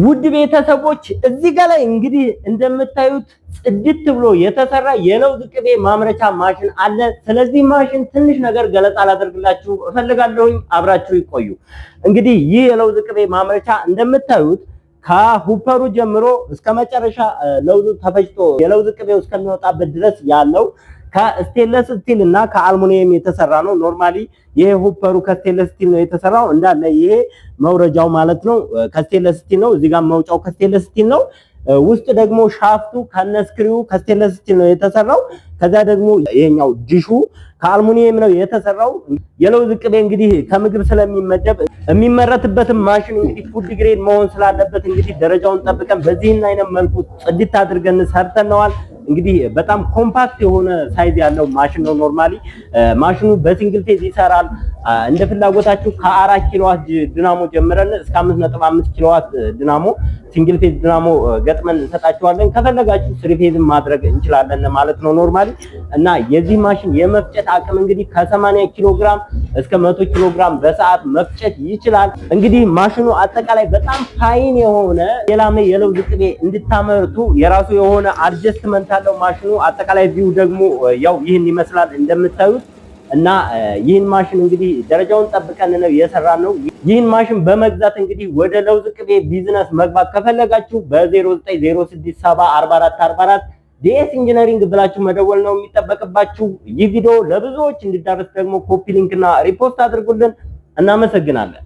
ውድ ቤተሰቦች፣ እዚህ ጋር ላይ እንግዲህ እንደምታዩት ጽድት ብሎ የተሰራ የለውዝ ቅቤ ማምረቻ ማሽን አለ። ስለዚህ ማሽን ትንሽ ነገር ገለጻ ላደርግላችሁ እፈልጋለሁኝ። አብራችሁ ይቆዩ። እንግዲህ ይህ የለውዝ ቅቤ ማምረቻ እንደምታዩት ከ hopper ኡ ጀምሮ እስከ መጨረሻ ለውዙ ተፈጭቶ የለውዝ ቅቤው እስከሚወጣበት ድረስ ያለው ከ stainless steel እና ከአልሙኒየም የተሰራ ነው። Normally ይሄ hopper ኡ ከ stainless steel ነው የተሰራው። እንዳለ ይሄ መውረጃው ማለት ነው ከ stainless steel ነው። እዚህ ጋር መውጫው ከ stainless steel ነው። ውስጥ ደግሞ shaft ኡ ከነ screw ው ከ stainless steel ነው የተሰራው። ከዛ ደግሞ ይሄኛው ዲሹ ከአልሙኒየም ነው የተሰራው። የለውዝ ቅቤ እንግዲህ ከምግብ ስለሚመደብ የሚመረትበትን ማሽን እንግዲህ food grade መሆን ስላለበት እንግዲህ ደረጃውን ጠብቀን በዚህን አይነት መልኩ ጽድት አድርገን ሰርተነዋል። እንግዲህ በጣም compact የሆነ size ያለው ማሽን ነው። Normally ማሽኑ በ single phase ይሰራል። እንደ ፍላጎታችሁ ከ4 ኪሎዋት ድናሞ ጀምረን እስከ 5.5 ኪሎዋት ድናሞ፣ single phase ድናሞ ገጥመን እንሰጣችኋለን። ከፈለጋችሁ three phase ማድረግ እንችላለን ማለት ነው normally። እና የዚህ ማሽን የመፍጨት አቅም እንግዲህ ከ80 ኪሎ ግራም እስከ 100 ኪሎ ግራም በሰዓት መፍጨት ይችላል። እንግዲህ ማሽኑ አጠቃላይ በጣም fine የሆነ የላመ የለውዝ ቅቤ እንድታመርቱ የራሱ የሆነ adjustment አለው ማሽኑ። አጠቃላይ view ደግሞ ያው ይህን ይመስላል እንደምታዩት። እና ይህን ማሽን እንግዲህ ደረጃውን ጠብቀን ነው የሰራነው። ይህን ማሽን በመግዛት እንግዲህ ወደ ለውዝ ቅቤ ቢዝነስ መግባት ከፈለጋችሁ በ0906744444 DS Engineering ብላችሁ መደወል ነው የሚጠበቅባችሁ። ይህ ቪዲዮ ለብዙዎች እንዲዳረስ ደግሞ copy link እና repost አድርጉልን። እናመሰግናለን።